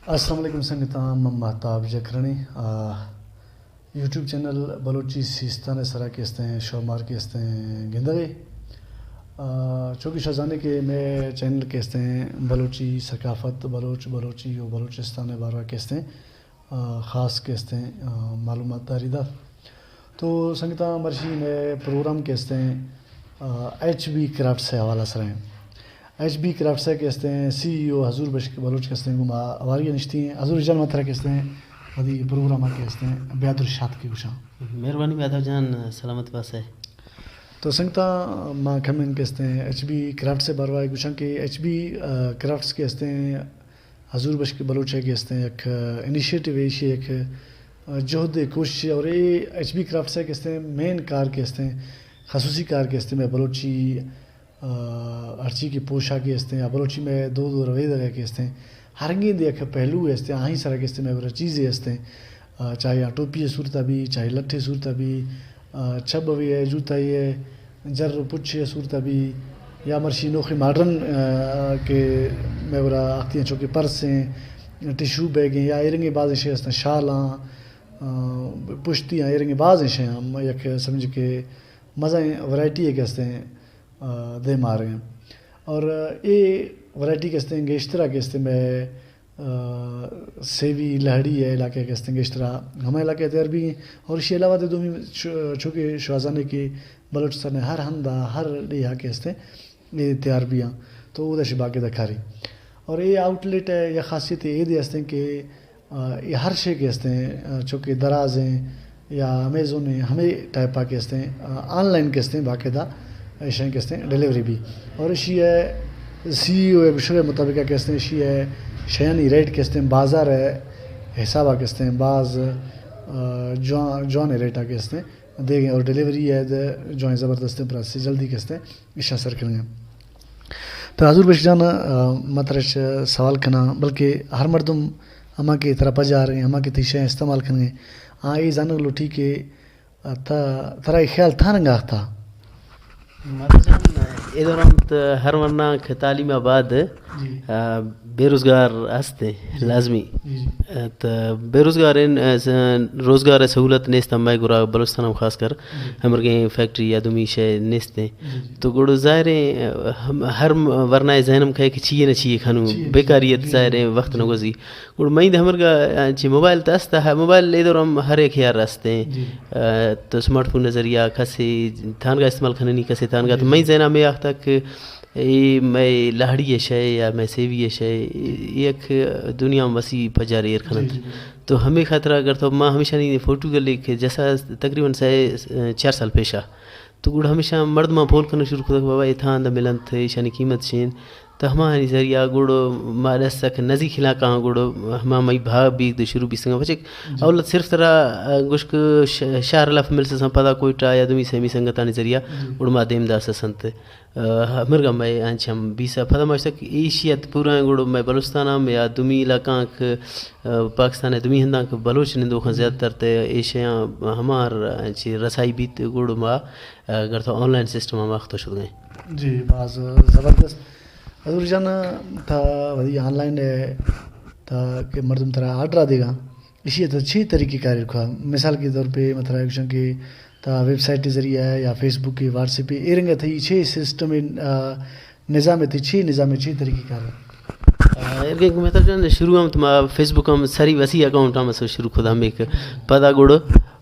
السلام علیکم سنگتاں، من مہتاب جکھرانی۔ آ، یوٹیوب چینل بلوچی سیستان ءِ سرا کہ استیں شومار کہ استیں گندگے۔ آ، چونکہ شما زانے کہ مئے چینل کہ استیں بلوچی ثقافت، بلوچ، بلوچی و بلوچستان ءِ باروا کہ استیں، آ، خاص کہ استیں، آ، معلومات داری دا۔ تو سنگتاں، مرشی مئے پروگرام کہ استیں، آ، ایچ بی کرافٹس ءِ حوالہ سرا ایں۔ ایچ بی کرافٹس ءِ کہ استیں سی ای او حضور بخش بلوچ کہ استیں، گوں ما ہواری ءَ نشتی ایں۔ حضور جان، ما ترا کہ استیں وتی پروگرام ءَ کہ استیں بیادر شات کہ گوشاں۔ مہربانی مہتاب جان، سلامت باسے۔ تو سنگتاں، ما کمیں کہ استیں ایچ بی کرافٹس ءِ باروا گوشاں کہ ایچ بی، آ، کرافٹس کہ استیں حضور بخش بلوچ ءِ کہ استیں یک، آ، انیشیٹو ہے، ایشی یک، آ، جہد ہے، کوشش ہے، اور اے ایچ بی کرافٹس ءِ کہ استیں مین کار کہ استیں، خصوصی کار کہ استیں، مئے بلوچی، آ، ہرچی کہ پوشاکے استیں یا بلوچی مئے دود و ربیدگ کہ استیں، ہر رنگیں دے یک پہلو استیں، آہی سرا کہ استیں مئے برا چیزے استیں، آ، چاہے آ ٹوپی ءِ صورت ءَ بی، چاہے لٹھے صورت ءَ بی، آ، چب وی ہے، جوتا ہی ہے، جر و پچے صورت ءَ بی، یا مرشی نوخی ماڈرن، آ، کہ مئے گورا آختی ہیں، چونکہ پرس ہیں، ٹشو بیگ ہیں، یا اے رنگیں بازیں شے ہستاں، شالاں، آ، پشتی ہیں، اے رنگیں بازیں شے ہم یک سمجھ کہ مزیں ورائٹی ہے کہ ہستیں، آ، دے مار ہیں۔ اور اے ورائٹی کہ ہستیں گیشترا کہ ہستیں مئے آ، سیوی لہڑی ءِ علاقہ کہ استیں گیشترا ہما علاقہ تیار بی۔ اور اشی علاوہ دے دومی چو-، چونکہ شوازانے کہ بلوچستان ءِ ہر ہندا، ہر ڈیہا کہ استیں، اے تیار بیاں، تو اودا شی باقاعدہ کاری۔ اور اے آؤٹ لیٹ ءِ یا خاصیت اے دے استیں کہ، آ، اے ہر شے کہ استیں، آ، چونکہ درازیں، یا امیزون ہیں، ہمے ٹائپ آ کہ استیں، آ، آن لائن کہ استیں، باقاعدہ ایشاں کہ استیں ڈیلیوری بی۔ اور اشی ءِ سی ای او ءِ گوشگ ءِ مطابق کہ استیں، اشی ءِ شیانی ریٹ کہ استیں، بازار ءِ حساب آ کہ استیں، باز، آ، جوان، جوان ریٹ آ کہ استیں، دیگیں اور ڈیلیوری ءِ دے جوان زبردستیں پرائس جلدی کہ استیں، ایشاں سر کنگیں۔ تو حضور بخش جان، آ، ما ترا چ سوال کناں، بلکہ ہر مردم ہما کہ ترا پجار ہیں، ہما کہ تئی شے استعمال کنگیں، آ اے زانگ لوٹی کہ آ، تا، ترا اے خیال تھانگا آختا؟ مہتاب جان، اے دوران تو ہر ورناک تعلیم ءَ بعد، جی۔ آ، بے روزگار ہستے، جی۔ لازمی۔ جی، جی۔ آ، تو بے روزگار ہیں، آ، س-، روزگار ءِ سہولت نیست، ہمے گرا بلوچستان ہم خاص کر، جی۔ ہمرگیں فیکٹری یا دومی شے نیست ہیں۔ جی، جی۔ تو گڑو ظاہر ہیں، ہم، ہر ورنا ءِ ذہن ہم کہے کہ چیئے نہ چیئے کھنو، چیئے نہ چیئے، بیکاریت جی، ظاہر ہیں، جی۔ وقت نہ گوزی۔ گڑا مئے دے ہمرگا، آ، چہ موبائل تو است، ہا، موبائل اے دور ہم ہر یک یار است ہیں۔ جی۔ آ، تو سمارٹ فون ءِ ذریعہ کسے تھانگا استعمال کننی، کسے تھانگا۔ تو جی۔ مئے ذہن ءَ ہمے آختا کہ اے مئے لہڑی ءِ شے یا مئے سیوی ءِ شے، اے یک دنیا وسیع پجار ایر کننت۔ جی، جی، جی۔ تو ہمے خاطر اگر تو ما ہمیشانی فوٹو گلے کہ جیسا تقریباً سے، چار سال پیشا تو گڑا ہمیشاں مردماں پول کنگ شروع کتگ، بابا اے تھاں دا ملنت، ایشانی قیمت چین۔ تو ہماہانی ذریعہ گڑا ما دست سک نزیک علاقہ ہاں گڑا ہما مئی بھا بیگ دے شروع بیسنگا۔ پچک جی۔ اول صرف ترا، آ، گوشک ش-، شہر لف ملسساں، پدا کوئٹہ یا دومی سیمی سنگتانی ذریعہ جی۔ گڑا ما دیم داسسنت۔ آ، ہمرگا مئے انچ ہم بیسا۔ پدا ما اشتک ایشی ات پورا گڑا مئے بلوچستان ہم یا دومی علاقہ آنک، آ، پاکستان ءِ دومی ہنداں کہ بلوچ نندوکاں جی۔ زیادہ تر تے ایشیاں ہمار انچ رسائی بیت گڑا ما اگر تو آن لائن سسٹم ہم اختہ شدگیں۔ جی، باز زبردست۔ حضور جان، تا وتی آن لائن ہے، تا کہ مردم ترا آرڈر دیگا، ایشی تو چی طریقہ کار کھا؟ مثال کے طور پہ مطلب ایکشن کہ تا ویب سائٹ کے ذریعہ ہے یا فیس بک کے، واٹس ایپ پہ، اے رنگا تھی چی سسٹم، آ، نظام تھی چی، نظام چی طریقہ کار ہے؟ آ، ایر کہ مہتاب جان، شروع ہم تو ما فیس بک ہم سری وسیع اکاؤنٹ ہم اسو شروع کھدا ہم ایک پدا گڑ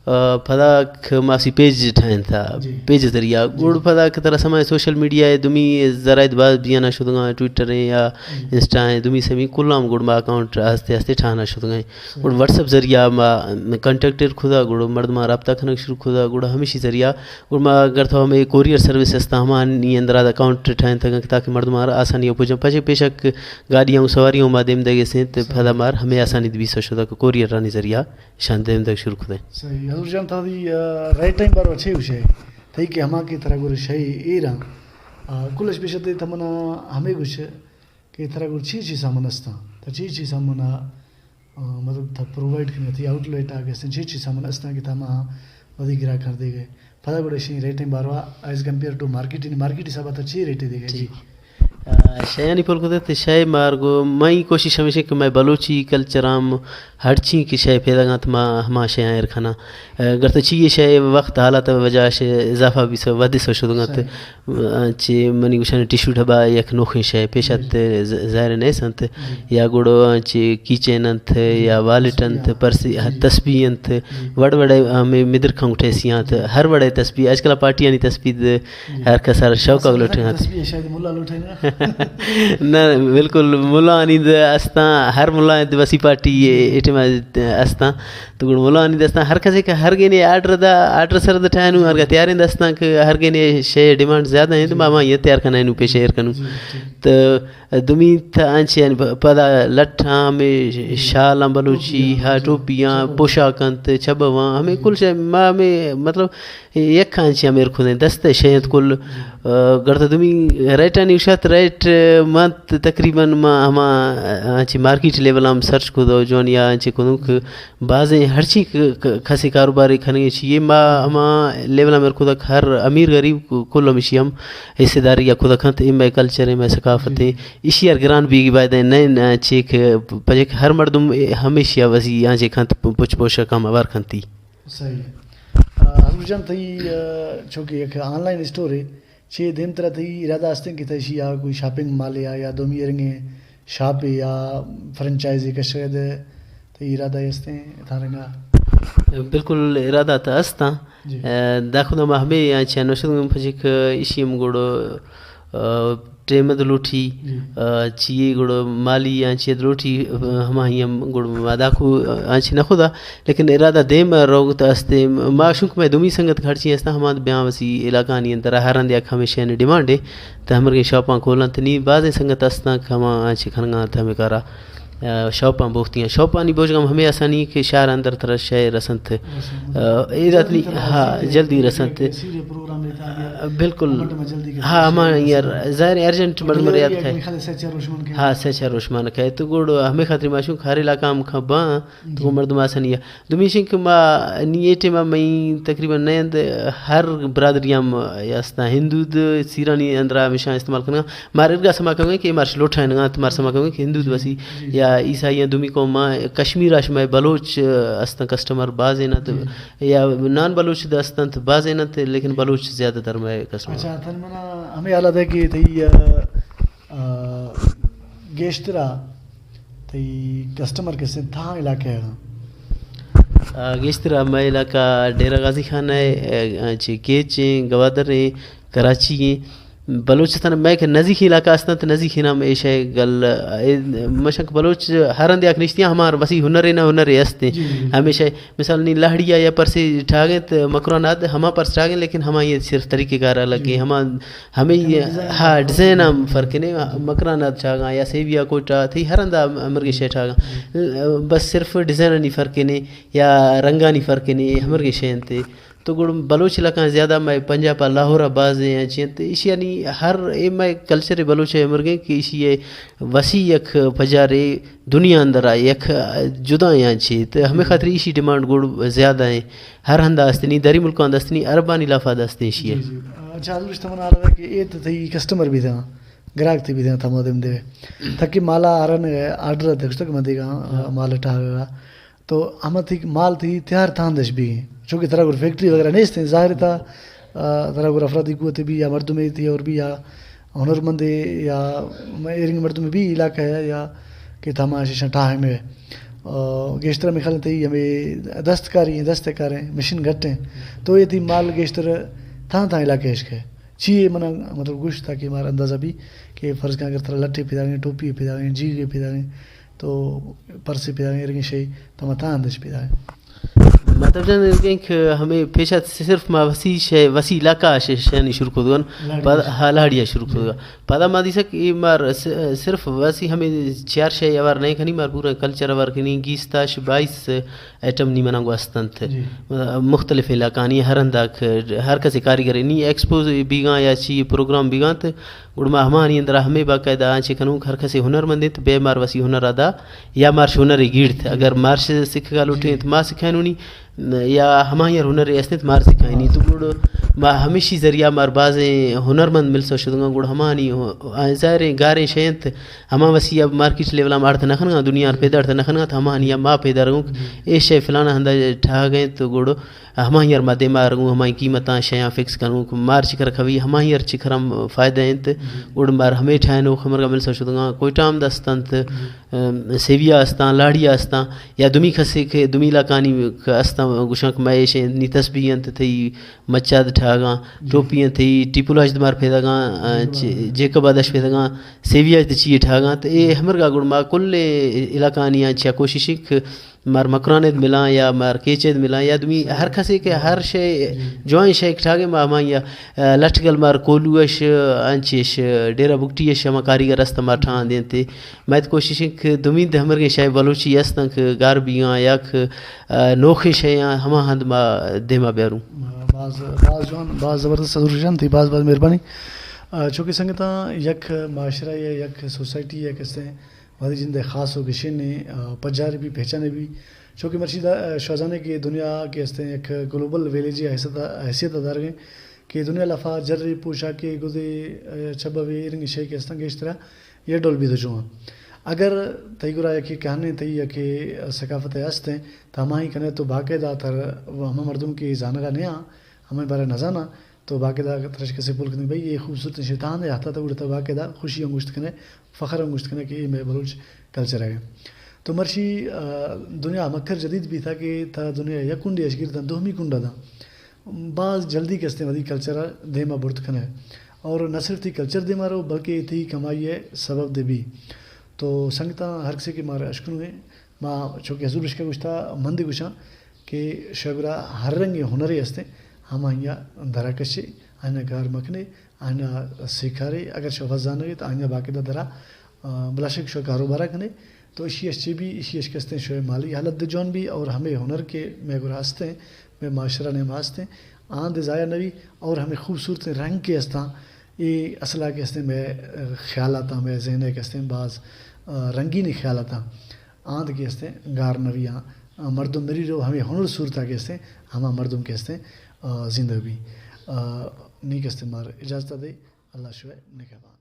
آ، پدا کہ ماسی پیج ٹھائیں تھا، جی۔ پیج ذریعہ۔ جی۔ گڑ پدا کہ ترا سما سوشل میڈیا ہے، دومی ذرائع باز بیانا شدگاں، ٹویٹر ہیں یا جی۔ انسٹا ہیں، دومی سمی کلام گڑ ما اکاؤنٹ آستے آستے ٹھانا شدگاں۔ صحیح۔ گڑ واٹس ایپ ذریعہ ما کانٹیکٹ ایر کھدا، گڑ مردماں رابطہ کنگ شروع کھدا، گڑ ہمیشی ذریعہ۔ گڑ ما اگر تو ہمیں کوریئر سروس استا ہما نی اندرا اکاؤنٹ ٹھائیں تھا تاکہ مردماں آسانی ہو پوجا۔ پچے پیشک گاڑی ہوں سواری ہوں ما دیم دے گے سیں تے صحیح۔ پدا مار ہمیں آسانی دبی سا شدا کہ کوریئر رانی ذریعہ شان دیم دگ شروع کھدے۔ صحیح۔ حضور جان، تھا دی، آ، ریٹ ٹائم بارو اچھے ہوشے۔ تھئی کہ ہما کہ ترا گور شے ایرا۔ آ، کلش پیش تے تمنا ہمیں گوش کہ ترا گور چی چی سامان استا۔ تا چی چی سامان، آ، مطلب تھا پرووائیڈ کرنے تھی آؤٹ لیٹ آ گئے سن چی چی سامان استا کہ تھا ما ودی گرا کر دے گئے۔ پدا گور شے ریٹ ٹائم بارو ایز کمپیئر ٹو مارکیٹ، یعنی مارکیٹ حساب تا چی ریٹ دے گئے جی۔ جی۔ شے آنی پول کتت، شے مارگو مئی کوشش ہمیش کہ مئے بلوچی کلچر ہم ہرچی کہ شے پیدا گانت ما ہما شے ایر کھنا۔ گڑا تو چی یہ شے وقت حالات وجہ شے اضافہ بھی سو ودی سو شدو گانت۔ چی منی گوشان ٹشو ڈبا یک نوخیں شے پیش ات، ظاہر نہیں سنت۔ یا گڑو چی کیچین انت، یا والٹ انت، پرسی تسبیح انت۔ وڑ وڑے ہمیں مدر کھنگٹے سیانت، ہر وڑے تسبیح آج کل پارٹی آنی تسبیح ہر کس ہر شوق اگ لوٹے ہاں۔ تسبیح شاید ملا لوٹے نا۔ نہ، بالکل ملا آنی د استاں، ہر ملا د وسی پارٹی اے ٹائم استاں۔ تو گڑ ملا آنی د استاں، ہر کسے کہ ہر گینے آرڈر دا، آرڈر سر د ٹھائنو، ہر گا تیاریں دستاں کہ ہر گینے شے ڈیمانڈ زیادہ ہیں تو ما ما یہ تیار کنائنو پیش ایر کنو۔ تو دومی تھا انچیں یعنی پ-، پدا لٹھاں ہمیں شالاں بلوچی، ہا ٹوپیاں، پوشاک انت، چبواں، ہمیں کل شے ما ہمیں مطلب یک انچیں ہمیں رکھدیں دست شے انت کل۔ گڑا دومی ریٹانی اشات ریٹ منت تقریباً ما ہما انچیں مارکیٹ لیول ہم سرچ کو دو جوان یا انچیں کنوک بازیں ہرچی ک-، ک-، کسے کاروبارے کنگے چی ما ہما لیول ہم رکھدک ہر امیر غریب کل ہمیشی ہم حصہ داری یا کدک انت، اے مئے کلچر ایں، مئے ثقافت ایں۔ ایشی ار گران بیگی باید ایں، نئے نئے چیک پجک ہر مردم ہمیشی وسی آنچے کنت، پچ پوشک ہم اوار کنتی۔ صحیح۔ آ، حضور جان، تئی، آ، چونکہ یک آن لائن اسٹور ہے، چے دیم ترا تئی ارادہ استیں کہ تئی یا کوئی شاپنگ مال یا، یا دومی رنگیں شاپ یا فرنچائزی کشگ ءِ تئی ارادہ استیں تھا رنگا؟ بالکل ارادہ تا استاں۔ جی۔ اے، دا خدا ما ہمیں یا چہ نوشتگم پجک ایشی ہم گڑ، اے، ٹیم د لوٹی، جی۔ اے، چی گڑ مالی یا چی د لوٹی، اے، ہما ہی ہم گڑ ما دا کو آنچی نہ خدا، لیکن ارادہ دیم روگ تا استے۔ ما شنک میں دومی سنگت گھڑچی استا ہما بیاں وسی علاقہ نی اندر ہر اندیا ہمیشہ نے ڈیمانڈ ہے۔ تہ ہمرگیں شاپاں کھولنت نی بازیں سنگت استاں کہ ہما آنچے کھنگا انت ہمے کارا، آ، شاپاں بوختیاں۔ شاپانی بوجگم ہمے آسانی کہ شہر اندر ترا شے رسنت۔ رسنت۔ آ، اے دات نی، جلدی ترا ہاں، رسنت۔ جلدی رسنت۔ کثیر پروگرام دیتا ہے۔ آ، بالکل۔ ہاں، ہما یار، ظاہر ارجنٹ مردم ریات ہے۔ ہاں، سے چار روش مان کہے۔ ہاں، سے چار روش مان کہے۔ تو گوڑ ہمے خاطر ما شنک ہر علاقہ ہم کھباں، تو جی۔ مردم آسانی ہے۔ دومی ایش انت کہ ما نی اے ٹائم ءَ مئی تقریباً نئے انت ہر برادری ہم استاں۔ ہندو د سیرانی اندرا ہمیشاں استعمال کنگا۔ مار ارگا سما کنگا کہ مارش لوٹائنگا انت، مار سما کنگا کہ ہندو د وسی یا عیسائی دومی قوم ما کشمیر اش مئے بلوچ استاں کسٹمر بازیں انت یا نان بلوچ د استاں بازیں انت، لیکن بلوچ زیادہ تر مئے کسٹمر۔ اچھا، تن منا ہمیں حالت ہے کہ تئی، آ، گیشترا تئی کسٹمر کسیں تھا علاقہ ہے؟ آ، گیشترا مئے علاقہ ڈیرہ غازی خان ہے، آ، چی کیچ ہیں، گوادر ہیں، کراچی ہیں۔ بلوچستان مئے کہ نزیکی علاقہ استاں تو نزیکی نام ایش ہے گل، اے، مشک بلوچ ہر اندے آک نشتیاں ہمار وسی ہنر نہ ہنر استیں۔ جی، جی۔ ہمیشہ مثال نی لہڑی یا پرسے ٹھاگیں تو مکران آد ہما پرس ٹھاگیں، لیکن ہما یہ صرف طریقہ کار الگ ہیں، ہما ہمیں یہ، ہاں، ڈیزائن ہم فرق نہیں، مکران آد ٹھاگاں یا سیویا کوئٹہ تھی ہر اندا مرگے شے ٹھاگاں۔ بس صرف ڈیزائن نی فرق نہیں یا رنگانی فرق نہیں، ہمرگے شے انتے۔ تو گڑ بلوچ علاقہ زیادہ مئے پنجاب ءَ لاہور ءَ بازیں انچیں انت۔ ایشی یعنی ہر اے مئے کلچر بلوچ ءِ ہمرگیں کہ ایشی ءِ وسیع یک پجارے دنیا اندر ءَ یک جدا انچیں انت۔ ہمے خاطر ایشی ڈیمانڈ گڑ زیادہ ہیں۔ ہر ہندا استنی، دری ملکاں دستنی، عربانی لافا دستیں ایشی ءِ۔ جی، جی۔ اچھا، حضور اشتمن آ رہا کہ اے تو تئی کسٹمر بھی تھا، گراہک تھی بھی تھا، تھا مودم دے۔ تاکہ مالا آرن آرڈر دکشتک من دیگا، مال ٹھاگا۔ تو ہما تھی مال تھی تیار تھاندش بھی، چونکہ ترا گڑ فیکٹری وغیرہ نیست ہیں، ظاہر تھا، آ، ترا گڑ افرادی قوت بھی یا مردم تھی اور بھی یا ہنرمندے یا ایرنگ مردم بھی علاقہ ہے یا کہ تھا ما شیشاں ٹاہے میں، آ، گیشتر میں خیال تھی ہمیں دستکاری ہیں، دستکار ہیں، مشین گھٹ ہیں، تو یہ تھی مال گیشتر تھا تھا علاقہ عشق ہے۔ چی یہ منا مطلب گوشت تھا کہ مارا اندازہ بھی کہ فرض کن اگر ترا لٹے پیدا گئے، ٹوپی پیدا گئے، جیگے پیدا گئے، تو پرسے پیدا ارگیں شے، تو ما تاں اندش پیدا۔ مطلب جان ارگیں کہ ہمیں پیشا صرف ما وسی شے، وسی علاقہ شے، شے نہیں شروع کو دون۔ پدا ہاں، لاڑیا شروع کو دون۔ پدا ما دیسا کہ مار س-، صرف وسی ہمیں چار شے اوار نہیں کنی، مار پورا کلچر اوار کنی، گیستاش بائیس آئٹم نی منا گو استنت۔ جی۔ مختلف علاقانی ہر انداک، ہر کسی کاریگر نی ایکسپوز بیگاں یا چی پروگرام بیگاں تو گڑا ما ہمانی اندرا ہمے باقاعدہ آنچے کنوک ہر کسے ہنرمند انت، بے مار وسی ہنر ادا یا مارش ہنرے گیڑت۔ اگر مارش سکھگا لوٹینت، ما سکھائینونی، یا ہماہی ہر ہنرے است انت مار سکھائینی۔ تو گڑ ما ہمیشی ذریعہ مار بازیں ہنرمند ملسو شدگاں، گڑ ہمانی ہو-، ظاہریں گاریں شے انت، ہما وسی اب مارکیٹ لیولا ما اڑت نہ کنگاں، دنیا پیدا اڑت نہ کنگاں، تو ہماہانی ما پیدا رگوں کہ اے شے فلانا ہندا ٹھاگ انت، تو گڑ ہماہی ہر ما دیما رگوں، ہماہی قیمتاں شیاں فکس کنوں کہ مار چکر کھوی، ہماہی ہر چکر ہم فائدہ انت۔ گڑ مار ہمے ٹھائنو خمرگا ملسو شدگاں، کوئٹہ ہم دست انت، ام، سیویا استاں، لاڑیا استاں، یا دمی کسے کہ دمی علاقانی کہ استاں، گوشاں کہ مئے ایشیں نی تسبیح انت تئی مچاد ٹھاگاں، ٹوپی انت تئی ٹیپولاش دمار پیداگاں، آ، چ-، جیکب آدش پیداگاں، سیویا تے چیئے ٹھاگاں، تو اے ہمرگا گڑ ما کل علاقانی آں چیا کوشش کہ مار مکران اد ملاں یا مار کیچ اد ملاں یا دمی ہر کسے کہ ہر شے جوائیں شے ٹھاگے ما ہمائی آ، لٹ گل مار کولو اش، انچش ڈیرہ بگٹی اش ہما کاریگر است ما ٹھان دینتے۔ مئے کوشش انت کہ دومی دہ ہمرگیں شے بلوچی استاں کہ گار بیاں یا کہ، آ، نوخیں شے آں ہما ہند ما دیما بیاروں۔ باز، باز جوان، باز زبردست سجوشن تئی، باز باز مہربانی۔ آ، چونکہ سنگتاں یک معاشرہ یا یک سوسائٹی یا کسے وہدی جندے خاص و گشینے، آ، پجارے بی، پہچانے بی۔ چونکہ مرشی دا، آ، شوازانے کہ دنیا کہ استیں یک گلوبل ویلیج حیثیت، حیثیت دارگیں کہ دنیا لفا جرے پوشاکے گدے، آ، چبوے ایرنگی شے کہ استاں گیشترا یہ ڈول بی تو جوان۔ اگر تئی گرا یکے کہنے تئی یکے ثقافت ہستیں، تو ہمائی کنے تو باقاعدہ تر ہما مردم کہ زانگا نیاں، ہمیں بارے نزاناں، تو باقاعدہ ترش کسے پول کنے، بھئی، یہ خوبصورت شیطان ہے، ہتا تو اڑتا باقاعدہ خوشی ہم گوشت کنے، فخر ہم گوشت کنے کہ یہ مئے بلوچ کلچر ہے۔ تو مرشی، آ، دنیا ہمکر جدید بیتا کہ تا دنیا یک کنڈے اش گرداں، دومی کنڈا داں۔ باز جلدی کہ استیں وتی کلچر دیما برت کنے۔ اور نہ صرف تئی کلچر دیما رو، بلکہ تئی کمائی ہے سبب دے بھی۔ تو سنگتاں ہر کسے کہ مارا اشکنوے، ما چونکہ حضور بشکا گوشتا، من دے گوشاں کہ شگرا ہر رنگیں ہنرے ہستیں، ہم آئیا درا کشے، آئینا گار مکنے، آئینا سیکھارے، اگر شو وت زانگے تو آئینا باقاعدہ درا، آ، بلا شک شو کاروبارا کنے، تو اشی اش چی بھی، اشی اش کستیں شو مالی حالت دے جون بھی، اور ہمیں ہنر کے میں گرا ہستیں، میں معاشرہ نے ہم ہستیں، آن دے ضائع نہ بھی، اور ہمیں خوبصورت رنگ کے ہستاں، اے اصلا کے ہستیں میں، آ، خیالاتاں، میں ذہن کے ہستیں باز، آ، رنگین خیالاتاں۔ آنت کہ استیں گار نوی آں، آ، مردم مری رو ہمیں ہنر صورتا کہ استیں، ہما مردم کہ استیں، آ، زندگ بی۔ آ، نی کہ استیں مار اجازت دے، اللہ شوئے نگہبان۔